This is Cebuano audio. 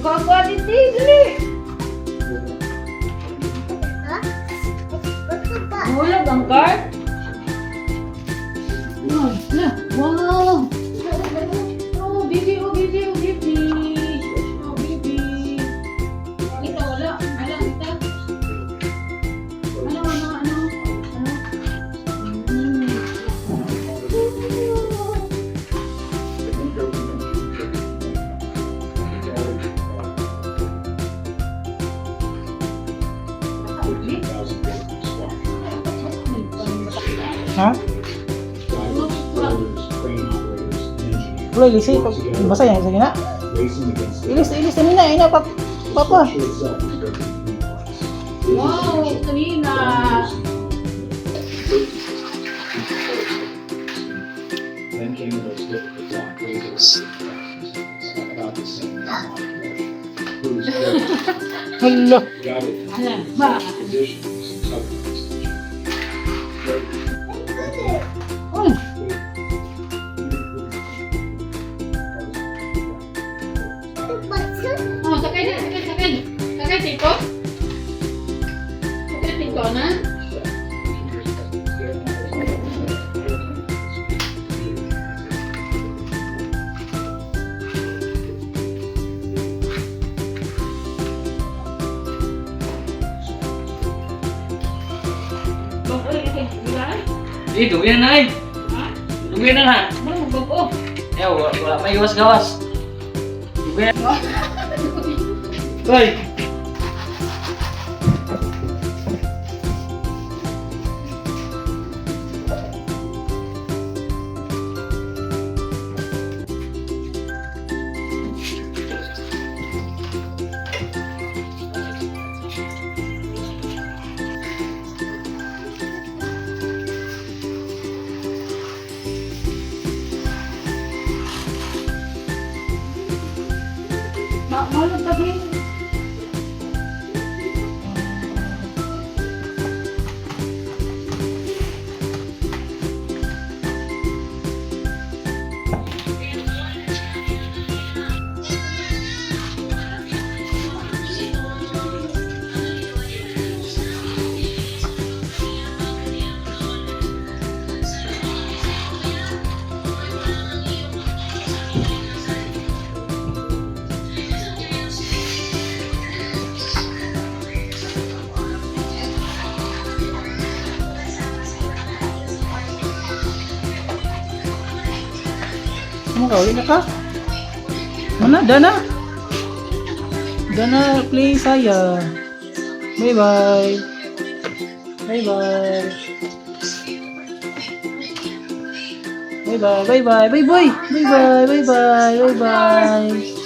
Kuha dito, dali. Hulog ang cart? Oh, la. Wow! Oh, baby, oh, baby, oh, baby. Oh, baby. Ito, wala. Wala, ito. Ano, ano, ano? Ano? Nakauli? Ha? Wala, ilisi. Basa yan. Sige na. Ilis, ilis na nina. Ina, papa. Wow, kanina. Then came the most difficult block about the same time, whose Hala. guided Ano ba? conditions and subjects. Uy. Oh, sakay na, sakay, sakay. Sakay, Tito. Sakay, Tito na. Bago, eh, wala? Eh, dugi na eh. Ha? Dugi na na. Ano, bago? Eh, wala, wala pa gawas-gawas. Dugi na. Hoy! Mahal tabi. Ano ka? Uli na ka? Mana? Dana? Dana, play saya. Bye-bye. Bye-bye. Bye-bye, bye-bye, bye-bye. Bye-bye, bye-bye, bye-bye.